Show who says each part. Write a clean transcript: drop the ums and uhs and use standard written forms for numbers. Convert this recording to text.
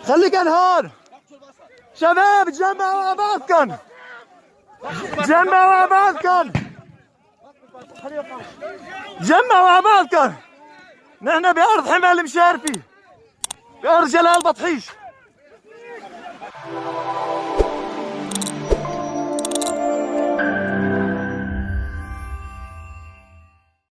Speaker 1: خليك انهار. شباب، تجمعوا مع بعضكم، تجمعوا مع بعضكم، تجمعوا مع بعضكم. نحن بأرض حماة المشارفي، بأرض جلال بطحيش.